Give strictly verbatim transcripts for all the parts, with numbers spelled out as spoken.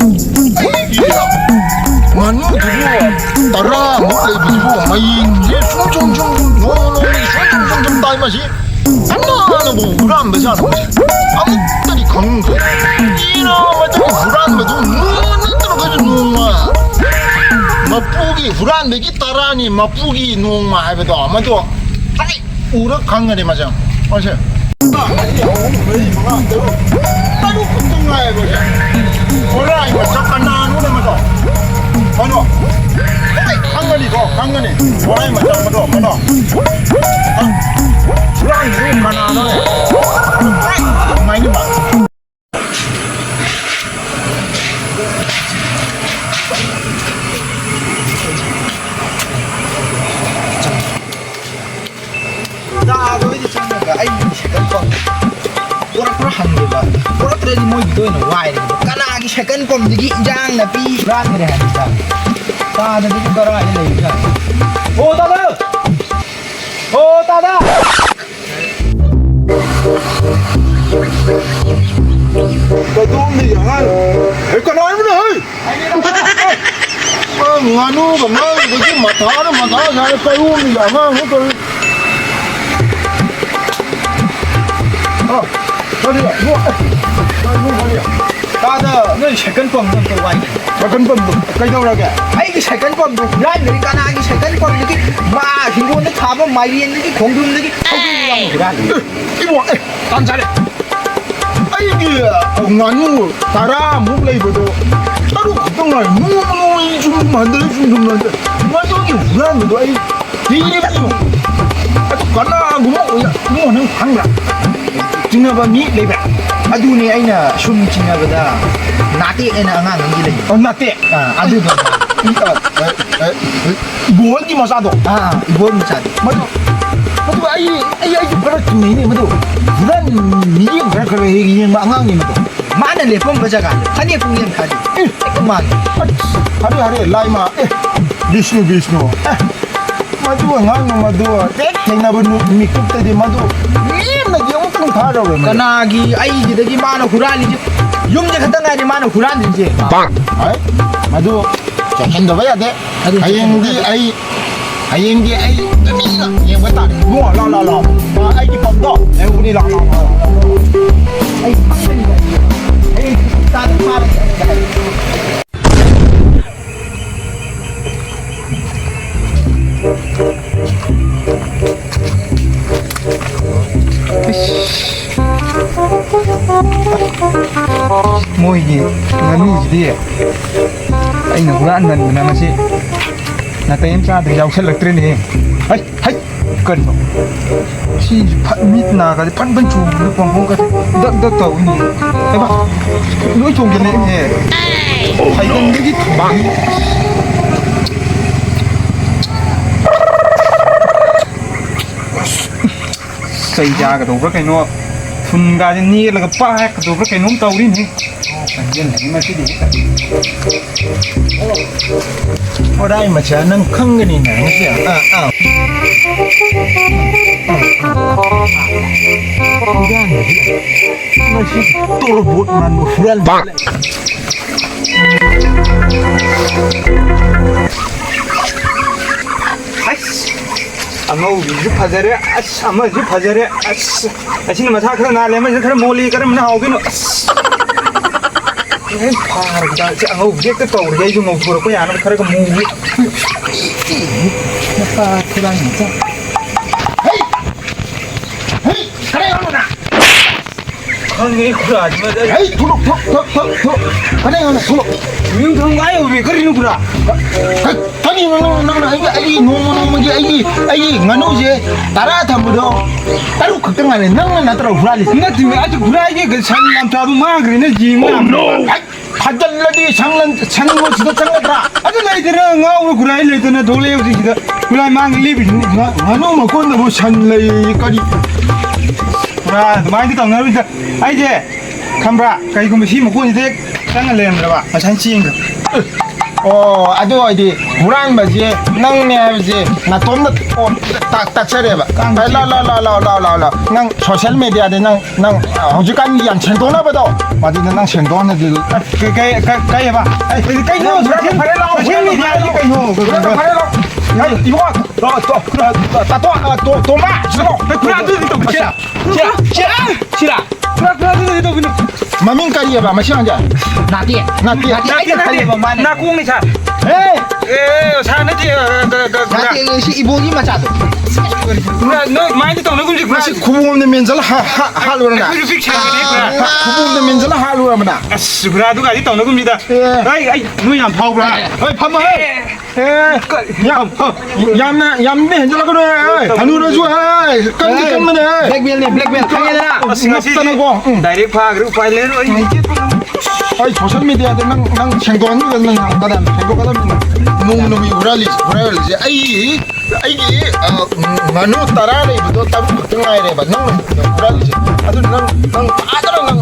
ꯍꯨꯏꯒꯤ ꯉꯥꯅꯨꯗꯨꯕꯨ ꯇꯔꯥꯃꯨꯛ ꯂꯩꯕꯗꯨꯕꯨ ꯃꯌꯦꯡꯁꯦ ꯁꯨꯝ ꯁꯨꯝ ꯁꯨꯝ ꯁꯨꯝ ꯅꯣꯡꯃ ꯅꯣꯡꯃꯒꯤ ꯁꯨꯝ ꯁꯨꯝ ꯁꯨꯝ ꯁꯨꯝ ꯇꯥꯏ ꯃꯁꯤ꯫ ꯀꯅꯥꯅꯕꯨ ꯍꯨꯔꯥꯟꯕꯖꯥꯠꯅꯣ ꯃꯁꯤ? ꯑꯃꯨꯛꯇꯗꯤ ꯈꯪꯗ꯭ꯔꯦ꯫ ꯏꯔꯥ ꯃꯇꯨꯡ ꯍꯨꯔꯥꯟꯕꯗꯨ ꯅꯣꯡꯃ ꯅꯠꯇ꯭ꯔꯒꯁꯨ ꯅꯣꯡꯃ ꯃꯄꯨꯒꯤ ꯍꯨꯔꯥꯟꯕꯒꯤ ꯇꯔꯥꯅꯤ, ꯃꯄꯨꯒꯤ ꯅꯣꯡꯃ ꯍꯥꯏꯕꯗꯣ ꯃꯗꯨ ꯇꯥꯏ ꯎꯔ ꯈꯪꯒꯅꯤ ꯃꯁꯦ꯫ ꯃꯁꯦ꯫ ꯑꯃ, ꯑꯅꯤ, ꯑꯍꯨꯝ, ꯃꯔꯤ, ꯃꯉꯥ, ꯇꯔꯨꯛ꯫ ꯇꯔꯨꯛ ꯈꯛꯇ ꯉꯥꯏꯌꯦꯕ ꯍꯧꯖꯤꯛ꯫ ꯍꯣꯔꯥꯏ ꯃꯆꯥ ꯀꯅꯥꯅꯣꯅꯦ ꯃꯗꯣ? ꯀꯩꯅꯣ? ꯍꯣꯏ, ꯈꯪꯒꯅꯤꯀꯣ, ꯈꯪꯒꯅꯤ꯫ ꯍꯣꯔꯥꯏ ꯃꯆꯥ ꯃꯗꯣ, ꯃꯗꯣ꯫ ꯍꯨꯔꯥꯟꯕꯗꯣ ꯀꯅꯥꯅꯣꯅꯦ? ꯑꯗꯨꯃꯥꯏꯅ ꯃꯥ꯫ ꯇꯥꯗꯣꯏꯗꯤ ꯆꯪꯉꯒ ꯑꯩꯒꯤ ꯁꯥꯏꯀꯜ ꯄꯝ ꯄꯣꯔꯛꯄ꯭ꯔꯥ ꯍꯪꯒꯦꯕ꯫ ꯄꯣꯔꯛꯇ꯭ꯔꯗꯤ ꯃꯣꯏꯒꯤꯗ ꯑꯣꯏꯅ ꯋꯥꯏꯔꯒꯦꯕ꯫ ꯀꯅꯥꯒꯤ ꯁꯥꯏꯀꯜ ꯄꯝꯗꯒꯤ ꯏꯟꯖꯥꯡ ꯅꯥꯄꯤ ꯍꯨꯔꯥꯟꯈ꯭ꯔꯦ ꯍꯥꯏꯕꯅꯤꯗ? ꯇꯥꯗꯗꯤ ꯀꯔꯥꯏꯗ ꯂꯩꯕꯖꯥꯠꯅꯣ? ꯑꯣ ꯇꯥꯗ! ꯑꯣ ꯇꯥꯗ! ꯀꯗꯣꯝꯗꯒꯤ ꯑꯉꯥꯡ? ꯑꯦ, ꯀꯅꯥ ꯍꯥꯏꯕꯅꯣ, ꯍꯩ? ꯑ, ꯉꯥꯅꯨꯒ ꯉꯥꯡꯕꯒꯤ ꯃꯊꯥꯅ ꯃꯊꯥ ꯁꯥꯔꯦ꯫ ꯀꯩꯔꯣꯝꯗꯒꯤ ꯑꯉꯥꯡꯅꯣ ꯇꯧꯔꯤ꯫ ꯑ, ꯀꯔꯤ? ꯏꯕꯨꯡ, ꯑꯦ, ꯀꯔꯤꯅꯣ, ꯀꯔꯤ? ꯇꯥꯗ, ꯅꯣꯏ ꯁꯥꯏꯀꯜ ꯄꯝꯗꯣ ꯑꯝꯇ ꯋꯥꯏꯒꯦ꯫ ꯁꯥꯏꯀꯜ ꯄꯝꯗꯣ ꯀꯩꯗꯧꯔꯒꯦ? ꯑꯩꯒꯤ ꯁꯥꯏꯀꯜ ꯄꯝꯗꯣ ꯍꯨꯔꯥꯟꯈ꯭ꯔꯦ꯫ ꯀꯅꯥꯒꯤ ꯁꯥꯏꯀꯜ ꯄꯝꯗꯒꯤ ꯃꯥ ꯍꯤꯡꯒꯣꯜꯗ ꯊꯥꯕ ꯃꯥꯏꯔꯦꯟꯗꯒꯤ ꯈꯣꯡꯗ꯭ꯔꯨꯝꯗꯒꯤ ꯍꯧꯗꯣꯡ ꯌꯥꯝ ꯍꯨꯔꯥꯜꯂꯦ꯫ ꯑꯦ, ꯏꯕꯨꯡ, ꯑꯦ, ꯇꯥꯟ ꯆꯥꯔꯦ꯫ ꯑꯩꯒꯤ, ꯑ, ꯉꯥꯅꯨ ꯇꯔꯥꯃꯨꯛ ꯂꯩꯕꯗꯣ ꯇꯔꯨꯛ ꯈꯛꯇ ꯉꯥꯏ꯫ ꯅꯣꯡꯃ ꯅꯣꯡꯃꯒꯤ ꯁꯨꯝ ꯁꯨꯝ ꯍꯟꯊꯔꯛꯏ, ꯁꯨꯝ ꯁꯨꯝ ꯍꯟꯊꯔꯛꯏ꯫ ꯃꯗꯨꯒꯤ ꯍꯨꯔꯥꯟꯕꯗꯣ ꯑꯩ ꯊꯤꯔꯤꯕꯅꯤ꯫ ꯑꯗꯨ ꯀꯅꯥꯒꯨꯝꯕ ꯑꯣꯏꯅ ꯏꯕꯨꯡꯉꯣ ꯅꯪ ꯈꯪꯕ꯭ꯔꯥ? ꯆꯤꯡꯅꯕ ꯃꯤ ꯂꯩꯕ꯭ꯔꯥ? ꯑꯗꯨꯅꯦ ꯑꯩꯅ ꯁꯨꯝ ꯆꯤꯡꯅꯕꯗ ꯅꯥꯇꯦꯛ ꯍꯥꯏꯅ ꯑꯉꯥꯡ ꯑꯃꯗꯤ ꯂꯩ꯫ ꯑꯣ, ꯅꯥꯇꯦꯛ꯫ ꯑꯥ, ꯑꯗꯨꯗꯣ꯫ ꯑ, ꯑ, ꯑ, ꯏꯕꯣꯜꯒꯤ ꯃꯆꯥꯗꯣ꯫ ꯑꯥ, ꯏꯕꯣꯜ ꯃꯆꯥꯗꯣ꯫ ꯃꯗꯨ, ꯃꯗꯨ ꯑꯩ, ꯑꯩ, ꯑꯩꯁꯨ ꯈꯔ ꯆꯤꯡꯅꯩꯅꯦ ꯃꯗꯨ꯫ ꯍꯨꯔꯥꯟ ꯃꯤꯠꯌꯦꯡ ꯈꯔ ꯈꯔ ꯍꯦꯛ ꯌꯦꯡꯕ ꯑꯉꯥꯡꯅꯤ ꯃꯗꯨ꯫ ꯃꯥꯅ ꯂꯦꯞꯄꯝꯕ ꯖꯒꯥꯗꯣ ꯐꯅꯦꯛ ꯄꯨꯡ ꯌꯦꯡ ꯊꯥꯗꯦ꯫ ꯑꯦ, ꯃꯥꯅꯤ꯫ ꯑꯁ, ꯍꯔꯦ, ꯍꯔꯦ, ꯂꯥꯏꯃ꯫ ꯑꯦ, ꯕꯤꯁꯅꯨ, ꯕꯤꯁꯅꯨ꯫ ꯑꯦ, ꯃꯗꯨ ꯑꯉꯥꯡꯅ ꯃꯗꯨ ꯍꯦꯛ ꯊꯦꯡꯅꯕ ꯅꯨ-, ꯃꯤꯀꯨꯞꯇꯗꯤ ꯃꯗꯨ ꯂꯦꯝꯅꯗꯤ ꯑꯃꯨꯛꯇꯪ ꯊꯥꯔꯧꯔꯣꯏ ꯃꯗꯨ꯫ ꯀꯅꯥꯒꯤ ꯑꯩꯒꯤꯗꯒꯤ ꯃꯥꯅ ꯍꯨꯔꯥꯜꯂꯤꯁꯦ? ꯌꯨꯝꯁꯦ ꯈꯛꯇ ꯉꯥꯏꯔꯦ ꯃꯥꯅ ꯍꯨꯔꯥꯟꯂꯤꯁꯦ꯫ ꯍꯣꯏ, ꯃꯗꯨ ꯆꯦꯛꯁꯤꯟꯗꯕ ꯌꯥꯗꯦ꯫ ꯑꯗꯨ ꯍꯌꯦꯡꯗꯤ ꯑꯩ, ꯍꯌꯦꯡꯗꯤ ꯑꯩ ꯃꯤꯠꯅ ꯌꯦꯡꯕ ꯇꯥꯔꯦ꯫ ꯏꯕꯨꯡꯉꯣ, ꯂꯥꯎ, ꯂꯥꯎ, ꯂꯥꯎ꯫ ꯑ, ꯑꯩꯒꯤ ꯄꯝꯗꯣ ꯂꯩꯍꯧꯕꯅꯤ, ꯂꯥꯎ, ꯂꯥꯎ, ꯂꯥꯎ, ꯂꯥꯎ꯫ ꯑꯩ ꯈꯪꯒꯅꯤ꯫ ꯍꯌꯦꯡ ꯇꯥꯔꯦ, ꯃꯥꯅ꯫ ꯃꯣꯏꯒꯤ ꯉꯥꯅꯨꯁꯤꯗꯤ ꯑꯩꯅ ꯍꯨꯔꯥꯟꯃꯟꯗꯅ ꯃꯁꯤ ꯅꯥꯇꯩ ꯑꯃ ꯆꯥꯗ꯭ꯔꯦ, ꯌꯥꯎꯁꯜꯂꯛꯇ꯭ꯔꯦꯅꯦꯍꯦ꯫ ꯍꯩ, ꯍꯩ, ꯀꯔꯤꯅꯣ? ꯁꯤ ꯐ-, ꯃꯤꯠ ꯅꯥꯒꯗꯤ ꯐꯟ ꯐꯟ ꯆꯣꯡꯕꯗ ꯄꯣꯡꯄꯣꯡꯒꯗꯤ ꯗꯛ ꯗꯛ ꯇꯧꯏꯅꯦ꯫ ꯍꯩꯃꯥ, ꯂꯣꯏ ꯆꯣꯡꯁꯤꯜꯂꯛꯑꯦꯅꯦ꯫ ꯍꯩꯒꯟꯗꯒꯤ ꯊꯣꯡꯉꯤ꯫ ꯆꯩ ꯆꯥꯒꯗꯧꯕ꯭ꯔꯥ ꯀꯩꯅꯣ, ꯊꯨꯟꯒꯥꯁꯦ ꯅꯦꯠꯂꯒ ꯄꯥꯏꯔꯛꯀꯗꯧꯕ꯭ꯔꯥ ꯀꯩꯅꯣꯝ ꯇꯧꯔꯤꯅꯦ꯫ ꯆꯪꯁꯤꯜꯂꯅꯤ ꯃꯁꯤꯗꯤ ꯍꯦꯛꯇ꯫ ꯍꯣꯔꯥꯏ ꯃꯆꯥ, ꯅꯪ ꯈꯪꯒꯅꯤꯅꯦ ꯉꯁꯤ꯫ ꯑꯥ, ꯑꯥ꯫ ꯍꯨꯔꯥꯟꯕꯁꯤ ꯂꯩ꯫ ꯃꯁꯤ ꯇꯣꯔꯕꯣꯠ ꯃꯥꯟꯕ ꯍꯨꯔꯥꯟꯕ ꯂꯩ꯫ ꯑꯁ! ꯑꯉꯧꯕꯤꯁꯨ ꯐꯖꯔꯦ, ꯑꯁ, ꯑꯃꯁꯨ ꯐꯖꯔꯦ, ꯑꯁ, ꯑꯁꯤꯅ ꯃꯁꯥ ꯈꯔ ꯅꯥꯜꯂꯦ, ꯑꯃꯁꯤꯅ ꯈꯔ ꯃꯣꯜꯂꯤ, ꯀꯔꯝꯕꯅ ꯍꯥꯎꯗꯣꯏꯅꯣ? ꯑꯁ! ꯍꯦꯛ ꯐꯥꯔꯕꯗ ꯁꯤ ꯑꯉꯧꯕꯁꯦ ꯍꯦꯛꯇ ꯇꯧꯔꯒꯦ, ꯑꯩꯁꯨ ꯉꯧꯊꯣꯔꯛꯄ ꯌꯥꯅꯕ ꯈꯔꯒ ꯃꯨꯒꯦ꯫ ꯃꯄꯥ ꯈꯨꯂꯥꯡ ꯃꯆꯥ꯫ ꯍꯩ! ꯍꯩ! ꯀꯔꯤ ꯍꯥꯏꯕꯅꯣ ꯅꯪ? ꯈꯪꯉꯦ, ꯈꯨꯔꯥꯁꯤꯃꯗ꯫ ꯍꯩ! ꯊꯣꯛꯂꯛ, ꯊꯣꯛ, ꯊꯣꯛ, ꯊꯣꯛ, ꯊꯣꯛ꯫ ꯀꯔꯤ ꯍꯥꯏꯕꯅꯣ? ꯊꯣꯛꯂꯛ꯫ ꯃꯤꯡ ꯊꯣꯡ ꯀꯥꯏ ꯌꯧꯕꯤ? ꯀꯔꯤꯅꯣ, ꯈꯨꯔꯥ? ꯀ-, ꯀꯔꯤꯅꯣ ꯅꯪ, ꯅꯪꯅ ꯑꯩꯒꯤ, ꯑꯩꯒꯤ ꯅꯣꯡꯃ ꯅꯣꯡꯃꯒꯤ ꯑꯩꯒꯤ, ꯑꯩꯒꯤ ꯉꯥꯅꯨꯁꯦ ꯇꯔꯥ ꯊꯝꯕꯗꯣ ꯇꯔꯨꯛ ꯈꯛꯇ ꯉꯥꯏꯔꯦ꯫ ꯅꯪꯅ ꯅꯠꯇ꯭ꯔꯣ ꯍꯨꯔꯥꯜꯂꯤꯁꯦ? ꯅꯠꯇꯦꯃꯤ, ꯑꯩꯁꯨ ꯈꯨꯔꯥꯏꯒꯤ ꯁꯟ ꯌꯥꯝ ꯆꯥꯕ ꯃꯥꯡꯈ꯭ꯔꯦꯅ ꯌꯦꯡꯕ ꯂꯥꯛꯄꯅꯦꯕ꯫ ꯍꯩ! ꯐꯥꯖꯜꯂꯗꯤ ꯁꯪꯂꯟ-, ꯁꯟꯕꯨ ꯁꯤꯗ ꯆꯪꯒꯗ꯭ꯔꯥ? ꯑꯗꯨ ꯂꯩꯗꯅ ꯉꯥꯎꯕ ꯈꯨꯔꯥꯏ ꯂꯩꯗꯅ ꯊꯣꯛꯂꯛꯑꯦ ꯍꯧꯖꯤꯛꯁꯤꯗ꯫ ꯈꯨꯔꯥꯏ ꯃꯥꯡꯉꯦ ꯂꯦꯞꯄꯤꯁꯤꯅꯤ꯫ ꯉꯥ-, ꯉꯥꯅꯨ ꯃꯀꯣꯟꯗꯕꯨ ꯁꯟ ꯂꯩ ꯀꯔꯤ? ꯄꯨꯔꯥ ꯑꯗꯨꯃꯥꯏꯅꯗꯤ ꯇꯧꯅꯔꯣꯏꯗ꯫ ꯑꯩꯁꯦ ꯈꯪꯕ꯭ꯔꯥ? ꯀꯩꯒꯨꯝꯕ ꯁꯤ ꯃꯀꯣꯟꯁꯤꯗ ꯍꯦꯛ ꯆꯪꯉ ꯂꯩꯔꯝꯗ꯭ꯔꯕ, ꯉꯁꯥꯏ ꯆꯦꯟꯈ꯭ꯔꯦ꯫ ꯑꯣ, ꯑꯗꯨ ꯑꯣꯏꯗꯤ ꯍꯨꯔꯥꯟꯕꯁꯦ ꯅꯪꯅꯦ ꯍꯥꯏꯕꯁꯦ ꯅꯥꯇꯣꯝꯗ, ꯑꯣ, ꯇꯥꯛ-, ꯇꯥꯛꯆꯔꯦꯕ꯫ ꯀꯥꯡ ꯑꯩ ꯂꯥꯎ, ꯂꯥꯎ, ꯂꯥꯎ, ꯂꯥꯎ, ꯂꯥꯎ, ꯂꯥꯎ, ꯂꯥꯎ꯫ ꯅꯪ ꯁꯣꯁꯦꯜ ꯃꯦꯗꯤꯌꯥꯗ ꯅꯪ, ꯅꯪ, ꯑ, ꯍꯧꯖꯤꯛꯀꯥꯟꯒꯤ ꯌꯥꯝ ꯁꯦꯡꯗꯣꯛꯅꯕꯗꯣ, ꯃꯗꯨꯗ ꯅꯪ ꯁꯦꯡꯗꯣꯛꯍꯟꯅꯗꯤ ꯀꯩ, ꯀꯩ, ꯀꯩ, ꯀꯩ ꯍꯥꯏꯕ? ꯑꯩ, ꯀꯩꯅꯣ, ꯅꯪ ꯁꯣꯁꯦꯜ, ꯐꯔꯦ ꯂꯥꯎ, ꯁꯣꯁꯦꯜ ꯃꯦꯗꯤꯌꯥꯗꯤ ꯀꯩꯅꯣ? ꯐꯔꯦ ꯂꯥꯎ, ꯐꯔꯦ ꯂꯥꯎ꯫ ꯑꯩ, ꯏꯕꯨꯡꯉꯣ, ꯇꯣ-, ꯇꯣ-, ꯇꯣ-, ꯇꯣ-, ꯇꯣꯝꯕ, ꯁꯤꯗ ꯂꯥꯎ꯫ ꯍꯨꯔꯥꯟꯕꯗꯨꯗꯤ ꯇꯧꯕ ꯁꯤꯔꯥ, ꯁꯤꯔꯥ, ꯁꯤꯔꯥ, ꯁꯤꯔꯥ꯫ ꯍꯨꯔꯥꯟ-, ꯍꯨꯔꯥꯟꯕꯗꯨꯗꯤ ꯇꯧꯕꯤꯅꯨ꯫ ꯃꯃꯤꯡ ꯀꯔꯤꯑꯕ ꯃꯁꯤ ꯑꯉꯥꯡꯁꯦ? ꯅꯥꯇꯦ꯫ ꯅꯥꯇꯦ꯫ ꯅꯥꯇꯦ, ꯑꯩꯅ ꯈꯜꯂꯦꯕ ꯃꯥꯅꯦ꯫ ꯅꯥꯀꯣꯡꯅꯤ ꯁꯥꯔ꯫ ꯍꯦ! ꯑꯦ, ꯁꯥꯔ ꯅꯠꯇꯦ, ꯑ, ꯀ-, ꯀ-, ꯅꯥꯇꯦ, ꯁꯤ ꯏꯕꯣꯒꯤ ꯃꯆꯥꯗꯣ꯫ ꯄꯨꯔꯥ ꯅꯣꯏ ꯃꯥꯏꯗ ꯇꯧꯅꯒꯨꯝꯁꯤ, ꯄꯨꯔꯥ꯫ ꯃꯁꯤ ꯈꯨꯕꯣꯝꯗ ꯃꯦꯟꯁꯤꯜꯂ ꯍꯥ-, ꯍꯥ-, ꯍꯥꯠꯂꯨꯔꯅ? ꯑꯩꯈꯣꯏꯁꯨ ꯄꯤꯛ ꯁꯥꯕꯅꯦ, ꯄꯨꯔꯥ꯫ ꯈꯨꯕꯣꯝꯗ ꯃꯦꯟꯁꯤꯜꯂ ꯍꯥꯠꯂꯨꯔꯕꯅ? ꯑꯁ, ꯄꯨꯔꯥ ꯑꯗꯨꯒꯥꯗꯤ ꯇꯧꯅꯒꯨꯝꯁꯤꯗ꯫ ꯑꯦ꯫ ꯑꯩ, ꯑꯩ, ꯅꯣꯏ ꯌꯥꯝ ꯐꯥꯎꯕ꯭ꯔꯥ? ꯍꯣꯏ, ꯐꯝꯃꯣ, ꯍꯦ꯫ ꯑꯦ, ꯌꯥꯝ, ꯌꯥꯝꯅ, ꯌꯥꯝꯅ ꯍꯦꯟꯖꯜꯂꯛꯀꯅꯨ, ꯑꯦ, ꯍꯅꯨꯔꯁꯨ, ꯑꯦ, ꯀꯟꯗꯤ ꯀꯟꯕꯅꯦ, ꯑꯦ꯫ ꯕ꯭ꯂꯦꯛꯃꯦꯜꯅꯦ, ꯕ꯭ꯂꯦꯛꯃꯦꯜ, ꯈꯪꯉꯦꯗꯅ? ꯑꯁ, ꯉꯁꯤꯗꯤ ꯅꯞꯇꯅꯀꯣ, ꯎꯝ꯫ ꯗꯥꯏꯔꯦꯛ ꯐꯥꯈ꯭ꯔꯦ, ꯎꯄꯥꯏ ꯂꯩꯔꯣꯏ꯫ ꯑꯩ ꯁꯣꯁꯦꯜ ꯃꯦꯗꯤꯌꯥꯗ ꯅꯪ, ꯅꯪ ꯁꯦꯡꯗꯣꯛꯍꯟꯕꯤꯔꯒ ꯅꯪ ꯉꯥꯡꯒꯗꯕꯅꯤ, ꯁꯦꯡꯗꯣꯛꯀꯗꯕꯅꯤ꯫ ꯅꯣꯡꯃ ꯅꯣꯡꯃꯒꯤ ꯍꯨꯔꯥꯜꯂꯤ, ꯍꯨꯔꯥꯜꯂꯤꯁꯦ ꯑꯩ, ꯑꯩꯒꯤ, ꯑ, ꯎꯝ, ꯉꯥꯅꯨ ꯇꯔꯥ ꯂꯩꯕꯗꯣ ꯇꯔꯨꯛ ꯈꯛꯇ ꯉꯥꯏꯔꯦꯕ, ꯅꯪꯅ ꯍꯨꯔꯥꯜꯂꯤꯁꯦ꯫ ꯑꯗꯨꯅ ꯅꯪ, ꯅꯪ ꯐꯖꯅ ꯅꯪ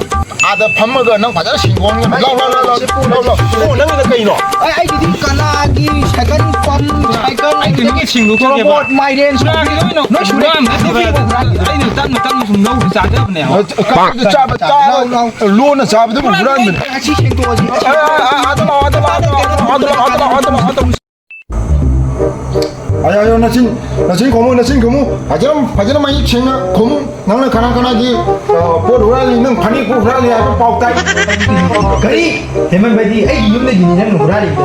ꯑꯥꯗ ꯐꯝꯃꯒ ꯅꯪ ꯐꯖꯅ ꯁꯦꯡꯗꯣꯛꯑꯝꯒꯦ꯫ ꯂꯥꯎ, ꯂꯥꯎ, ꯂꯥꯎ, ꯂꯥꯎ, ꯂꯥꯎ, ꯂꯥꯎ꯫ ꯑꯣ, ꯅꯪꯒꯤꯅ ꯀꯩꯅꯣ? ꯑꯩ, ꯑꯩꯒꯤꯗꯤ ꯀꯂꯥꯒꯤ ꯁꯥꯏꯀꯜ ꯄꯝ, ꯁꯥꯏꯀꯜ, ꯑꯩ ꯀꯩꯅꯣꯒꯤ ꯁꯦꯡꯗꯣꯛꯈꯤꯒꯦꯕ꯫ ꯇꯣꯔꯕꯣꯠ, ꯃꯥꯏꯔꯦꯟ, ꯄꯨꯔꯥꯒꯤ ꯂꯣꯏꯅ ꯂꯣꯏ ꯁꯨꯔꯦ꯫ ꯍꯨꯔꯥꯟꯕ ꯅꯠꯇꯦꯕ꯫ ꯑꯗꯨꯒꯤ ꯍꯨꯔꯥꯟꯕ꯫ ꯑꯩꯅ ꯇꯞꯅ ꯇꯞꯅ ꯁꯨꯝ ꯂꯧꯕ ꯆꯥꯖꯕꯅꯦꯕ꯫ ꯀꯥꯡꯗꯨ ꯆꯥꯕ ꯆꯥ-, ꯂꯥꯎ, ꯂꯥꯎ꯫ ꯂꯣꯟꯅ ꯆꯥꯕꯗꯨꯕꯨ ꯍꯨꯔꯥꯟꯕꯅꯦ꯫ ꯑꯁꯤ ꯁꯦꯡꯗꯣꯛꯑꯁꯤ꯫ ꯑ, ꯑ, ꯑ, ꯑꯥꯗ ꯂꯥꯎ, ꯑꯥꯗ ꯂꯥꯎ, ꯑꯥꯗ ꯂꯥꯎ, ꯑꯥꯗ ꯂꯥꯎ, ꯑꯥꯗ ꯂꯥꯎ, ꯑꯥꯗ ꯂꯥꯎ꯫ ꯑꯌꯥ, ꯑꯌꯥ, ꯅꯆꯤꯟ, ꯅꯆꯤꯟ ꯈꯨꯝꯃꯨ, ꯅꯆꯤꯟ ꯈꯨꯝꯃꯨ꯫ ꯐꯖꯅ, ꯐꯖꯅ ꯃꯌꯦꯛ ꯁꯦꯡꯅ ꯈꯨꯝꯃꯨ꯫ ꯅꯪꯅ ꯀꯅꯥ ꯀꯅꯥꯒꯤ, ꯑ, ꯄꯣꯠ ꯍꯨꯔꯥꯜꯂꯤ? ꯅꯪ ꯐꯅꯦꯛꯄꯨ ꯍꯨꯔꯥꯜꯂꯤ ꯍꯥꯏꯕ ꯄꯥꯎ ꯇꯥꯏ꯫ ꯀꯔꯤ? ꯍꯦꯃꯟꯕꯗꯤ ꯑꯩꯒꯤ ꯌꯨꯝꯗꯒꯤꯅꯤ ꯅꯪꯅ ꯍꯨꯔꯥꯜꯂꯤꯗꯣ꯫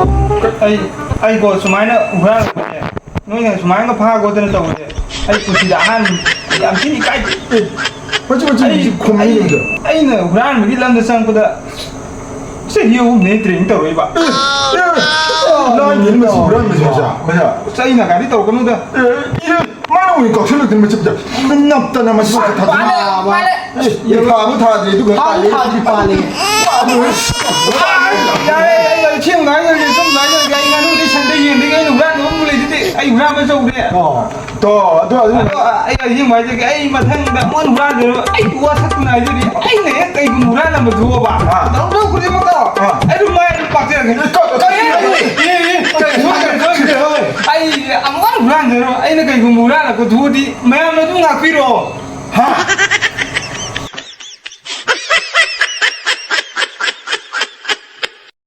ꯑꯩ, ꯑꯩꯀꯣ ꯁꯨꯃꯥꯏꯅ ꯍꯨꯔꯥꯜꯂꯛꯄꯁꯦ, ꯅꯣꯏꯅ ꯁꯨꯃꯥꯏꯅ ꯐꯥ ꯈꯣꯠꯇꯅ ꯇꯧꯕꯁꯦ, ꯑꯩ ꯄꯨꯟꯁꯤꯗ ꯑꯍꯥꯟꯕꯅꯤ꯫ ꯑꯩ ꯌꯥꯝ ꯊꯤꯅ ꯏꯀꯥꯏ꯫ ꯃꯆꯤꯟ, ꯃꯆꯤꯟ ꯑꯩ, ꯈꯨꯝꯃꯤ ꯑꯩ, ꯂꯩꯕꯗꯣ꯫ ꯑꯩꯅ ꯍꯨꯔꯥꯟꯕꯒꯤ ꯂꯝꯗ ꯆꯪꯉꯛꯄꯗ ꯆꯍꯤ ꯑꯍꯨꯝꯅꯦ ꯇ꯭ꯔꯦꯅꯤꯡ ꯇꯧꯔꯛꯏꯕ꯫ ꯑꯦ, ꯑꯦ, ꯂꯥꯏꯅꯦ ꯃꯁꯤ ꯍꯨꯔꯥꯟꯕꯁꯦ ꯃꯁꯥ, ꯃꯁꯥ꯫ ꯑꯁ, ꯑꯩꯅ ꯒꯥꯔꯤ ꯇꯧꯔꯛꯀꯅꯨꯗ꯫ ꯑꯦ, ꯑꯦ, ꯃꯥꯅ ꯑꯣꯏꯅ ꯀꯥꯎꯁꯜꯂꯛꯇꯅ ꯃꯆꯤꯟꯗ ꯅꯞꯇꯅ ꯃꯁꯤ ꯃꯁꯤ ꯊꯥꯗꯣꯛ-꯫ ꯃꯥꯅꯦ, ꯃꯥꯅꯦ꯫ ꯑꯦ, ꯑꯦ, ꯊꯥꯕꯨ ꯊꯥꯗ꯭ꯔꯤ, ꯑꯗꯨꯒ ꯊꯥꯕꯨ ꯊꯥꯗ꯭ꯔꯤ ꯄꯥꯜꯂꯦ꯫ ꯌꯥꯔꯦ, ꯑꯩ, ꯑꯩ ꯊꯦꯡꯅ ꯍꯥꯏꯔꯒꯦ, ꯁꯨꯝ ꯍꯥꯏꯔꯒꯦ, ꯑꯩ ꯉꯥꯅꯨꯗꯤ ꯁꯟꯗ ꯌꯦꯟꯗꯒꯤ ꯑꯩꯅ ꯍꯨꯔꯥꯟꯕ ꯑꯃ ꯂꯩꯗꯨꯗꯤ, ꯑꯩ ꯍꯨꯔꯥꯟꯕ ꯆꯧꯗꯦ꯫ ꯑꯣ꯫ ꯇꯣ, ꯑꯗꯨ, ꯑꯗꯨ ꯑꯗꯣ, ꯑꯩ ꯑꯁꯦꯡꯕ ꯍꯥꯏꯖꯒꯦ, ꯑꯩ ꯃꯊꯪꯗ ꯑꯃꯨꯛ ꯍꯨꯔꯥꯟꯗꯣꯏꯅꯣ, ꯑꯩ ꯋꯥꯁꯛꯇꯨꯅ ꯍꯥꯏꯖꯔꯤ, ꯑꯩꯅ ꯍꯦꯛ ꯀꯩꯒꯨꯝꯕ ꯍꯨꯔꯥꯟꯂꯝꯕ ꯊꯣꯛꯑꯕ, ꯑꯥ꯫ ꯇꯧꯗꯧ ꯈꯨꯗꯤꯡꯃꯛꯇꯣ, ꯑꯥ꯫ ꯑꯩ ꯑꯗꯨꯝ ꯃꯥꯏ ꯑꯗꯨꯝ ꯄꯥꯛꯆꯔꯒꯦ꯫ ꯑꯦ, ꯀ-, ꯀ-, ꯀꯔꯤ ꯍꯥꯏꯅꯣ? ꯑꯦ, ꯑꯦ, ꯀꯩ ꯁꯣꯏꯈ꯭ꯔꯦ, ꯁꯣꯏꯈ꯭ꯔꯦ, ꯁꯣꯏꯈ꯭ꯔꯦ꯫ ꯑꯩ ꯑꯃꯨꯛ ꯍꯟꯅ ꯍꯨꯔꯥꯟꯖꯔꯣꯏ꯫ ꯑꯩꯅ ꯀꯩꯒꯨꯝꯕ ꯍꯨꯔꯥꯜꯂꯛꯄ ꯊꯣꯛꯑꯗꯤ ꯃꯌꯥꯝꯅ ꯑꯗꯨꯝ ꯉꯥꯛꯄꯤꯔꯣ꯫ ꯍꯥ?